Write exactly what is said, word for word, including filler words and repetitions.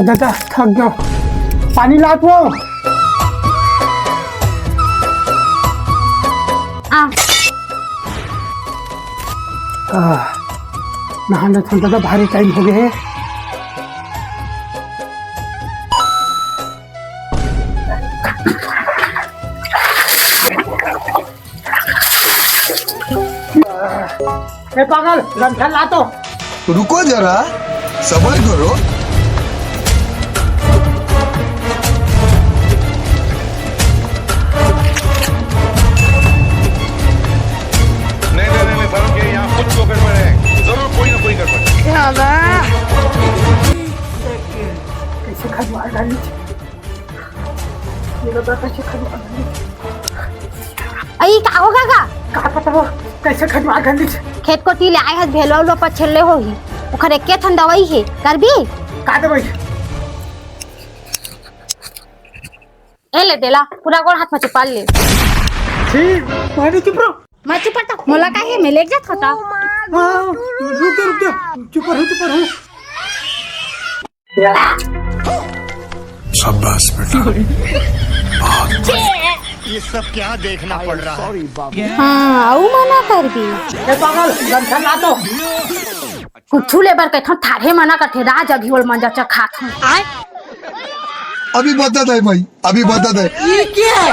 दादा, थक गयो। पानी लात वो। आ। आ, नहाना था दादा, भारी टाइम हो गए है। ए पागल, गमछा ला तो। रुको जरा, सबर करो। नहीं, नहीं, नहीं, नहीं, सारुण के यहाँ कुछ तो गड़बड़ है। जरूर कोई ना कोई गड़बड़ है। कैसे खजवार डाली? ये लगा कैसे खजवार डाली? अई, का होगा का? का पता वो कैसे खजवार डाली? खेत कोती ले आए हस, भेलवा उलवा पछेले होही। ओखर एके ठन दवाई हे, करबी? का दवाई? ए ले देला, पूरा गोड़ हाथ में चिपा ले। छी, मारे चुप रहो। मैं चुप रहो, मोला का हे, मैं लेके जात होता। हाँ, रुक जा, रुक जा, चुप रहो, चुप रहो। शाबाश बेटा। ये सब क्या देखना पड़ रहा है? हाँ, अउ मना करबी। ए पागल, गमछा ला तो। कुछु ले बर कथन, थारे मना करथे, राज अभी ओल मंजा चखात हूँ। अभी बता दे भाई, अभी बता दे। ये क्या है?